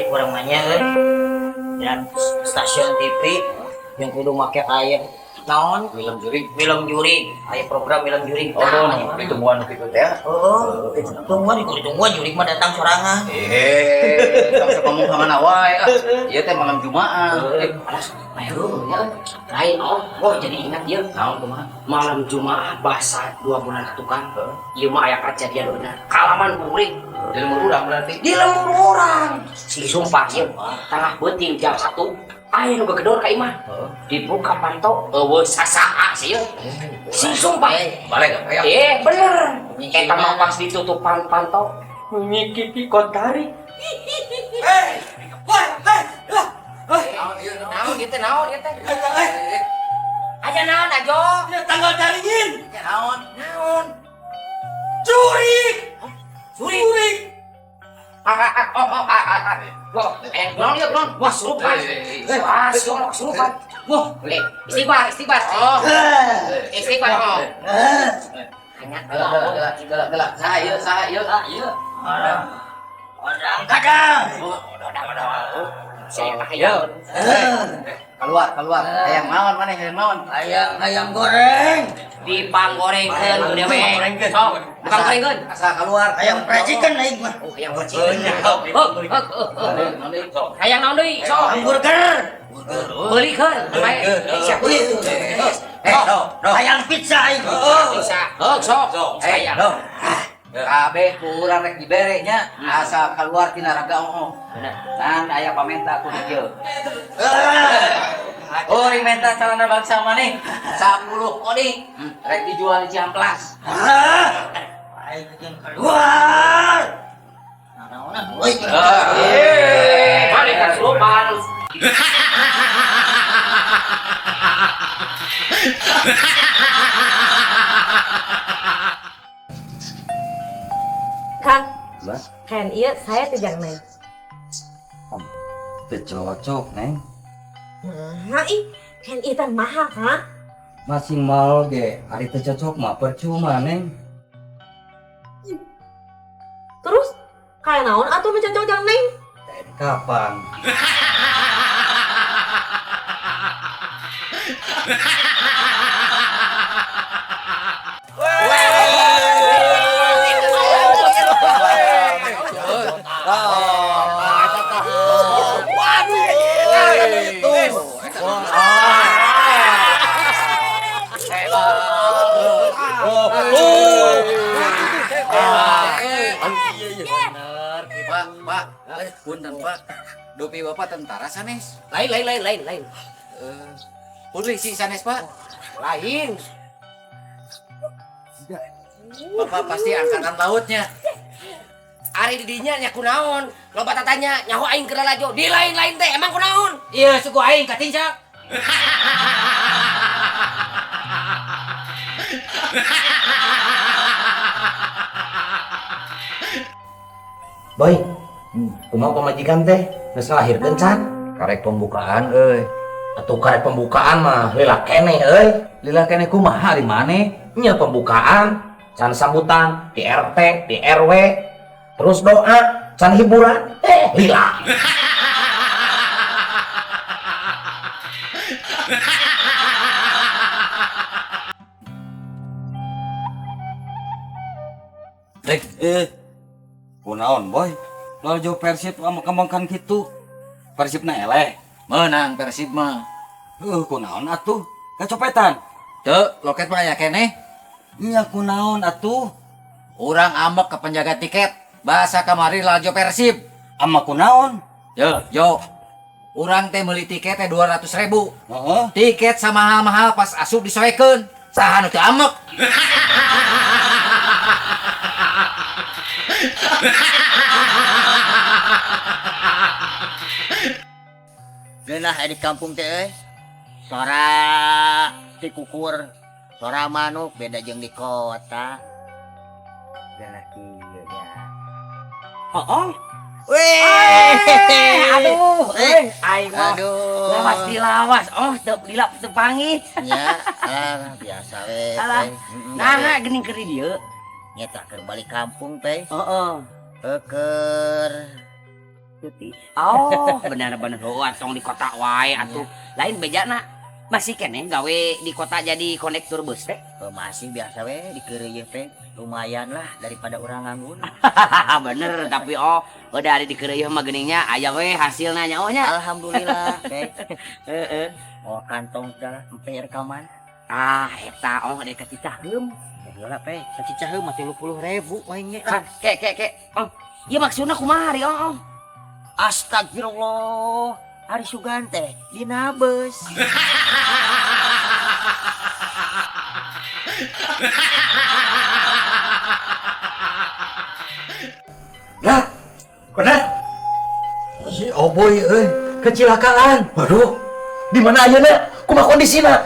Tertarik urang mah nya euy. Dan stasiun TV yang kudu make aya naon? Film jurig. Film jurig, aya program film jurig. Oh, no, ditungguan kitu teh. Oh, tungguan, ditungguan jurig mah datang sorangan. Eh, tong sok ngomong ka mana wae ah. Ieu teh malam Jumaah. Alas, ayo, ya, lain oh, oh jadi ingat ya. Naon kumaha? Malam Jumaah bahasa 2 bulan tukang. Ieu mah aya kejadian benar. Kalaman kuring. Di lembur urang berarti. Di lembur urang. Si sumpah ieu, tengah beuting jam 1 aya nu gegedor ka imah. Dibuka panto, eueuh sasaa sih ieu. Si sumpah. Balik aya. Eh, bener. Eta mah pas ditutupan panto, ngikiti kontari. Naon ieu teh, naon ieu teh? Aya naon ajo? Tanggal jaringin. Naon? Naon? Jurig. Jurig. Jurig. Wah, naon ieu, naon? Wah, surupan. Wah, surupan. Wah, istighfar, istighfar. Oh. Istighfar, oh. Hanya Gelak gelak gelak gelak. Saha ieu? Saha ieu? ieu. Orang kadang. Saya hayang. Keluar, keluar. Hayang naon maneh, hayang naon? Ayam ayam goreng. Dipanggorengkeun dewe. Sok, bukan gorengkeun. Asa keluar. Ayam fried chicken aing mah. Oh, hayang fried chicken. Hayang naon deui? Sok. Hamburger. Beulikeun. Bae. Siap. Eh, Ayam pizza aing. Bisa. Heuh, sok. Eh, Saya. dong. Kabeh ku urang rek dibere nya, asa keluar tina raga oo. Nan aya pamenta ku dieu. Oh, ring menta calana bangsa maneh 10 kodi rek dijual di Ciamplas. Aing jeung keluar. Naonan euy. Eh, balik ka surupan. Kang, kan iya saya tidak neng. Teu cocok, Neng. Nah, ih, kan iya teh mahal, Kang. Masing mal ge, ari teu cocok mah percuma, Neng. Terus, kayak naon atuh nu cocok jang neng? Lain kapan? Pak, Pak, punten Pak. Dupi Bapak tentara sanes. Lain, lain, lain, lain, lain. Polisi sanes, Pak. Lain. Bapak pasti angkatan lautnya. Ari di dinya nya kunaon? Loba tatanya nyaho aing keur lalajo. Di lain-lain teh emang kunaon? Iya, suku aing katincak. Boy, kumaha pamajikan teh geus ngalahirkeun can? Karek pembukaan euy. Atuh karek pembukaan mah lila keneh euy. Lila keneh kumaha di maneh? Nya pembukaan, can sambutan di RT, di RW, terus doa, can hiburan, lila. Dek, kunaon boy? Lalajo Persib kembangkan kitu. Persibna eleh. Menang Persib mah. Kunaon atuh? Kacopetan. Teu, loket mah aya keneh. Nya kunaon atuh? Urang ambek ke penjaga tiket. Bahasa kamari lalajo Persib. Ama kunaon? Yo, yo. Urang teh meuli tiket teh 200.000. Heeh. Tiket sama mahal-mahal pas asup disoekeun. Saha nu teu ambek? Geunah di kampung teh euy. Sora tikukur, sora manuk beda jeung di kota. Geunah kieu nya. Oh, Weh. aduh, aing mah Aduh. lawas dilawas. Oh, teu dilap teu panggih. Nya, alah biasa we. Alah. Teh. Nah, geuning keur di dieu. Nya tak keur balik kampung teh. Heeh. Keur tuti. Oh, bener-bener oh tong di kota wae atuh. Lain bejana masih keneh gawe di kota jadi kondektur bus teh. Oh, masih biasa we di keureuy teh. Lumayan lah daripada orang nganggur. Bener, tapi oh udah ada di keureuy mah geuningnya aya we hasilna nya oh nya. Alhamdulillah, teh. Heeh. Oh, kantong dah empe rekaman. Ah, eta oh ada ka Cicaheum. Heula pe, ka Cicaheum mah 30.000 wae ge. Kan, ke ke ke. Oh, ieu maksudna kumaha ari oh? Oh? Astagfirullah. Ari sugan teh dina beus. Lah, benar. Si Oboy euy, kecelakaan. Waduh, di mana ayeuna? Kumaha kondisina?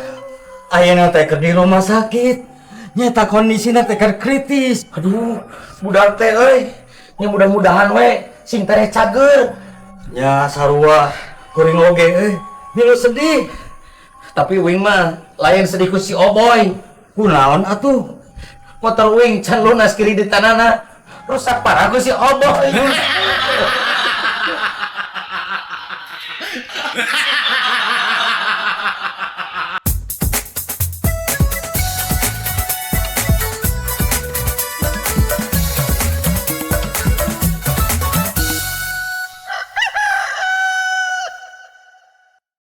Ayeuna teh keur di rumah sakit. Nyata kondisina teh keur kritis. Aduh, budak teh euy. Nya mudah-mudahan we sing tereh cager. Nya sarua kuring oge euy. Milu sedih. Tapi wing mah lain sedih ku si Oboy. Kunaon atuh? Motor wing can lunas kreditanana. Rusak parah ku si Oboy.